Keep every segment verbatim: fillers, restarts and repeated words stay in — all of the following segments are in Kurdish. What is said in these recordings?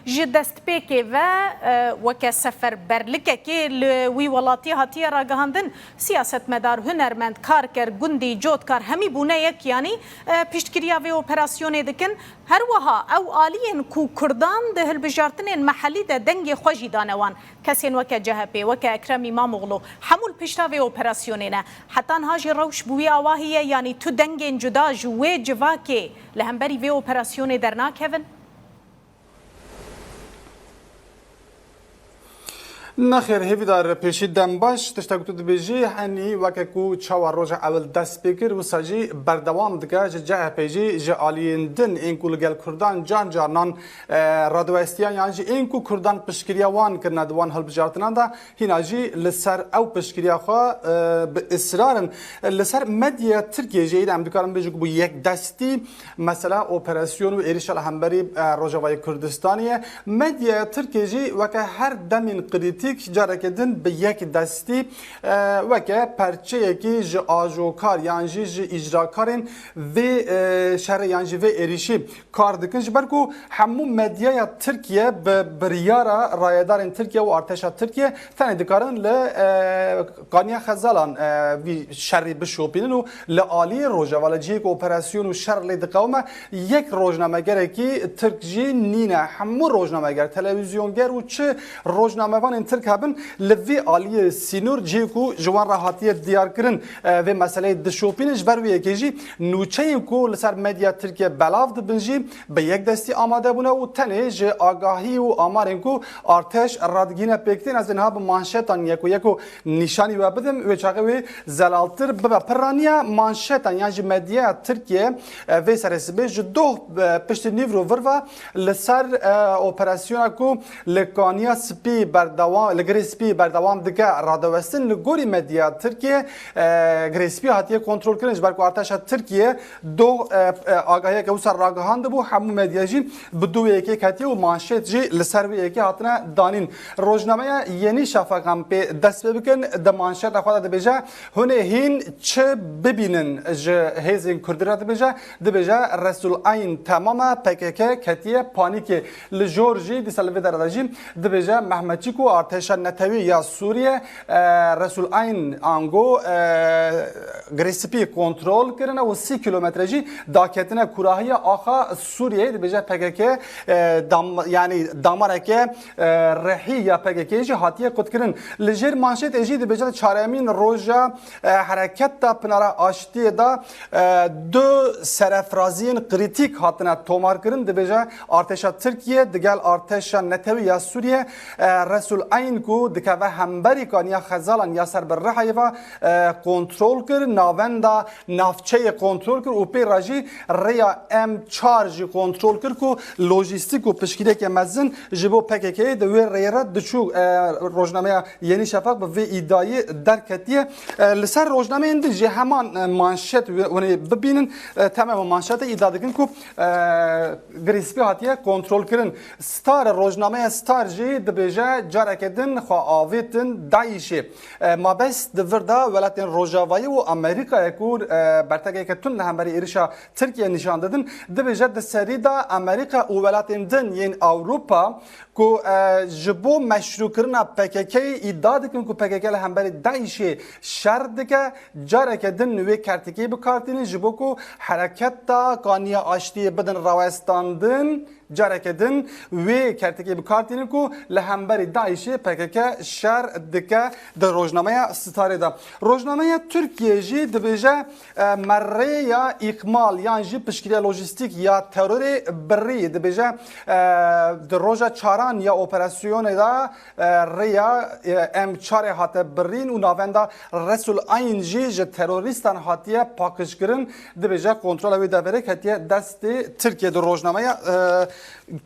Ji destpêkê ve, e, weke seferberlikekê li wî welatî hatiye ragihandin, siyasetmedar, hunermend, karker, gundî, cotkar hemî bûne yek, yanî, e, piştgiriya vê operasyonê dikin. Her wiha ew aliyên ku Kurdan di hilbijartinên mehellî de dengê xwe jî dane wan, kesên weke C H P, weke Ekrem Îmamoğlu, hemû li pişta vê operasyonê ne. Heta niha jî rewş bi wî awahî ye, yanî tu dengên cuda ji wê civakê li hemberî vê operasyonê dernakevin? Nexêr, Hêvîdar, pêşî dem baş. Tişta ku tu dibêjî, henî weke ku çawa roja ewil dest pê kir, wisa jî berdewam dike. Ji C H P jî, ji aliyên din ên ku li gel Kurdan can carinan, e, radiwestiyan yan jî ên ku Kurdan piştgiriya wan kirine di wan hilbijartinan de, hîna jî li ser ew piştgiriya xwe, e, bi israr in. Li ser medyaya Tirkiyê jî, em dikarin bêjin ku bû yekdestî mesela operasyon û êrişa li hemberî, e, Rojavayê Kurdistanê ye. Medyaya Tirkiyê jî weke her demên krîtîk careke din bi yek destî, e, weke perçeyekî ji ajokar yan jî ji îcrakarên vê, e, şerê yan jî vê êrişî kar dikin. Ji ber ku hemû medyaya Tirkiye bi biryara rayedarên Tirkiye û artêşa Tirkiye tenê dikarin li, e, Kaniya Xezalan, e, vî şerî bişopînin û li aliyê Rojava, li cihê ku operasyon û şer lê diqewime, yek rojnamegerekî Tirk jî nîne. Hemû rojnameger, televîzyonger û çi rojnamevanên Tirk hebin, li vî aliyê sînor, cihê ku ji wan re hatiye diyarkirin, e, vê meseleyê dişopînin. Ji ber wê yekê jî nûçeyên ku li ser medya Tirkiye belav dibin jî bi yek destî amade bûne û tenê ji agahî û amarên ku artêş radigihîne pêk tên. Ez ê niha bi manşetan yek û yek û nîşanî we bidim, wê çaxê wê zelaltir bibe. Pirraniya manşetan yan jî medyaya Tirkiye, e, vê serê sibê ji doh, e, piştî nîvro vir ve li ser, e, operasyona ku li Kaniya Spî berdewam, li Girê Spî berdewam dike radewestin, li gorî medyaya Tirkiye, e, Girê Spî hatiye kontrolkirin, ji ber ku artêşa Tirkiye doh, e, e, agahiyeke wisa ragihandibû, hemû medya jî bi dû wê yekê ketiye û manşet jî li ser wê yekê hatine danîn. Rojnameya Yenî Şafak em pê dest pê bikin, di manşeta xwe de dibêje, hûn ê hîn çi bibînin ji hêzên Kurdî re dibêje, dibêje Resul Ayn temam e, P K K ketiye panîkê. Li jor jî dîsa li vê derê de jî dibêje Mehmetçîk û artêşa netewî ya Sûriye, e, Resul Ayn ango, e, Girê Spî kontrol kirine û sî kilometre jî daketine kurahiya axa Sûriyeyê, dibêje P K K, e, dam-, yanî damareke, e, rihî ya P K K jî hatiye qutkirin. Li jêr manşetê jî dibêje çaremîn roja, e, hereketa Pinara Aştiyê de, e, du serefraziyên krîtîk hatine tomarkirin. Dibêje artêşa Tirkiye digel artêşa netewî ya Sûriye, e, Resul Ayn ku dikeve hemberî Kaniya Xezalan ya ser bi Rihayê ve, e, kontrol kir, navenda navçeyê kontrol kir û pê re jî rêya M çar jî kontrol kir ku lojîstîk û piştgiriyeke mezin ji bo P K K'yê di wê rêyê re diçû. E, rojnameya Yenî Şafak bi vê îdayê derketiye. E, li ser rojnameyên din jî heman, e, manşet we-, wenê bibînin. E, temama manşetê îda dikin ku, e, Girê Spî hatiye kontrol kirin. Star, rojnameya Star jî dibêje careke din xwe avêtin DAIŞê. E, mabest di vir de welatên Rojavayî û Amerîkayê ku, e, bertekeke tund li hemberî êrişa Tirkiye nîşan didin, dibêje di serî de Amerîka û welatên din yên Ewropa ku, e, ji bo meşrûkirina P K K'yê îda dikin ku P K K li hemberî DAIŞê şer dike, careke din wê kertikê bi kar tînin ji bo ku hereketa Kaniya Aştiyê bidin rawestandin. Careke din wê kertikê bi kar tînin ku li hemberî DAIŞê P K K şer dike di rojnameya Starê de. Rojnameya Tirkiye jî dibêje, e, me rêya îkmal yan jî piştgiriya lojîstîk ya terorê birî. Dibêje, e, di roja çaran ya operasyonê de, e, rêya, e, M çarê hate birîn û navenda Resul Ayn jî ji terorîstan hatiye paqijkirin. Dibêje kontrola wê deverê ketiye destê Tirkiye di rojnameya, e,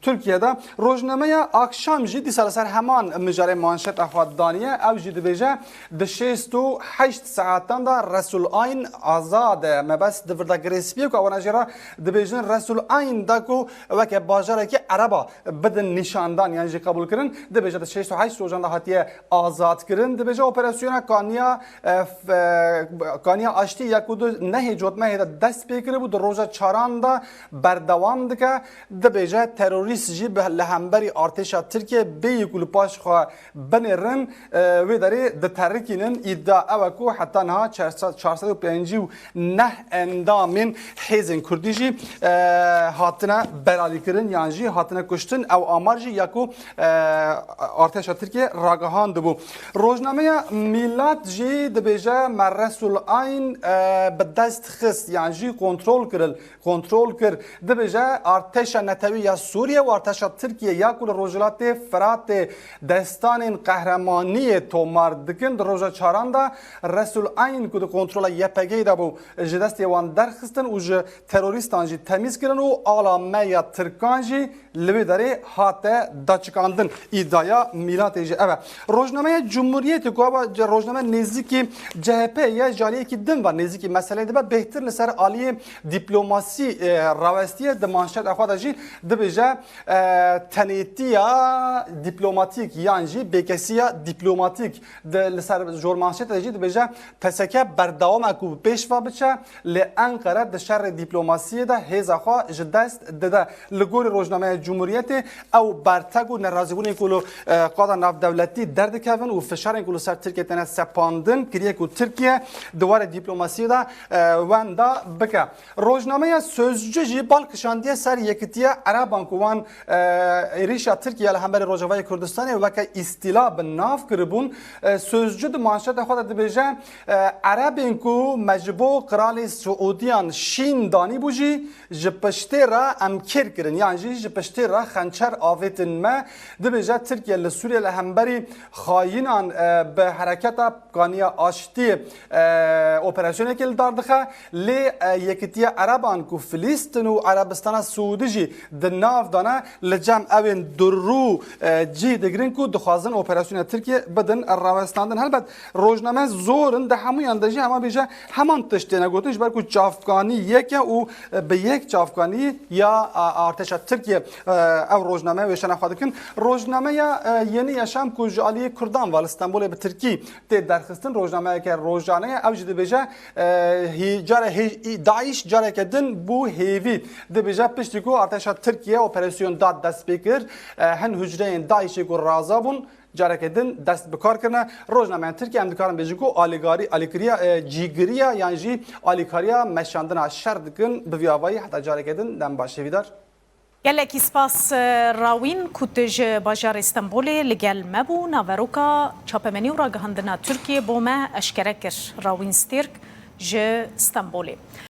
Tirkiye de. Rojnameya Akşam jî dîsa li ser heman mijarê manşeta xwe daniye. Ew jî dibêje, di şêst û heşt saetan de Resul Ayn azad e. Mebest di vir de Girê Spî ye ku ewana jê re dibêjin Resul Ayn da ku weke bajarekî ereba bidin nîşandan yan jî qebûl kirin. Dibêje di şêst û heşt rojan de hatiye azad kirin. Dibêje operasyona Kaniya, e, f-, e, Kaniya Aştî ya ku di nehê cotmehê de dest pê kiribû, di roja çaran de berdewam dike. Dibêje terorîst jî bi, li hemberî artêşa Tirkiye bêyî ku li paş xwe binêrin, e, wê derê diterikînin. Îdia ew e ku heta niha çar sed, çar sed û pêncî û neh endamên hêzên Kurdî jî, e, hatine belalîkirin yan jî hatine kuştin. Ew amar jî ya ku, e, artêşa Tirkiye ragihandibû. Rojnameya Mîlat jî dibêje me Resul Ayn, e, bi dest xist yan jî kontrol kiril, kontrol kir. Dibêje artêşa netewî ya Sûriye û artêşa Tirkiye ya ku li Rojhilatê Firatê destanên qehremaniyê tomar dikin, di roja çaran de Resul Ayn ku di kontrola Y P G'ê de bû ji destê wan derxistin û ji terorîstan jî temîz kirin û ala me ya Tirkan jî li wê derê hate daçikandin. Îdaya Mîlatê jî ev e. Rojnameya Cumhuriyetê ku ava ce-, rojname nêzîkî C H P ye, ji aliyekî din ve nêzîkî meseleyê dibe, bêhtir li ser aliyê dîplomasî, e, rawestiye. Di manşeta xwe de jî dibêje, e, tenêtiya dîplomatîk yan jî bêkesiya dîplomatîk. Di, li ser jormanşetê de jî dibêje P S K berdewam e ku bi pêş ve biçe, lê Enqere di şerê dîplomasiyê de hêza xwe ji dest dide. Li gorî rojnameya Cumhuriyetê ew bertek û nerazîbûnên ku li, e, qada navdewletî derdikevin û fişarên ku li ser Tirkiye têne sepandin kiriye ku Tirkiye di warê dîplomasiyê de, e, wenda bike. Rojnameya Sözcü jî bal kişandiye ser Yekitiya Ereban ku wan, e, êrîşa Tirkiye li hemberî Rojavayê Kurdistanê weke îstîla bi nav kiribûn. E, Sözcü di manşeta xwe de dibêje, e, Erebên ku me ji bo Qiralê Siûdiyan şîn danîbû jî ji piştê re em kêr kirin, yan jî ji piştê re xençer avêtin me. Dibêje Tirkiye li Sûriye li hemberî xayînan, e, bi hereketa Kaniya Aştiyê, e, operasyonekê li dar dixe. Lê, e, Yekitiya Ereban ku Filîstin û Erebistana Siûdî jî di nav de ne, li cem ewên durû, e, cih digirin ku dixwazin operasyona Tirkiye bidin rawestandin. Helbet rojname zor in, di hemûyan de jî hema bêje heman tişt têne gotin, ji ber ku çavkanî yek e û, e, bi yek çavkanî ya, a, artêşa Tirkiye, e, ew rojname wêşana xwe dikin. Rojnameya, e, Yeni Yaşam ku ji aliyê Kurdan ve li Stenbolê bi Tirkî tê derxistin, rojnameyeke rojane ye. Ew jî dibêje, e, hî-, care hê-, î-, DAIŞ careke din bû hêvî. Dibêje piştî ku artêşa Tirkiye operasyon da destpêkir, e, hin hucreyên DAIŞê ku raza bûn, careke din dest bi kar kirine. Rojnameya Tirkiye em dikarin bêjin ku alîgarî-, alîkiriya, e, cîgiriya yan jî alîkariya meşandina şer dikin. Bi vî avayî heta careke din dem baş hêvîdar. Gelekî spas, e, Rawîn, ku tu ji bajarê Stenbolê li gel me bû. Naveroka çapemenî û ragihandina Tirkiyê bo me eşkere kir. Rawîn Stêrk ji Stenbolê.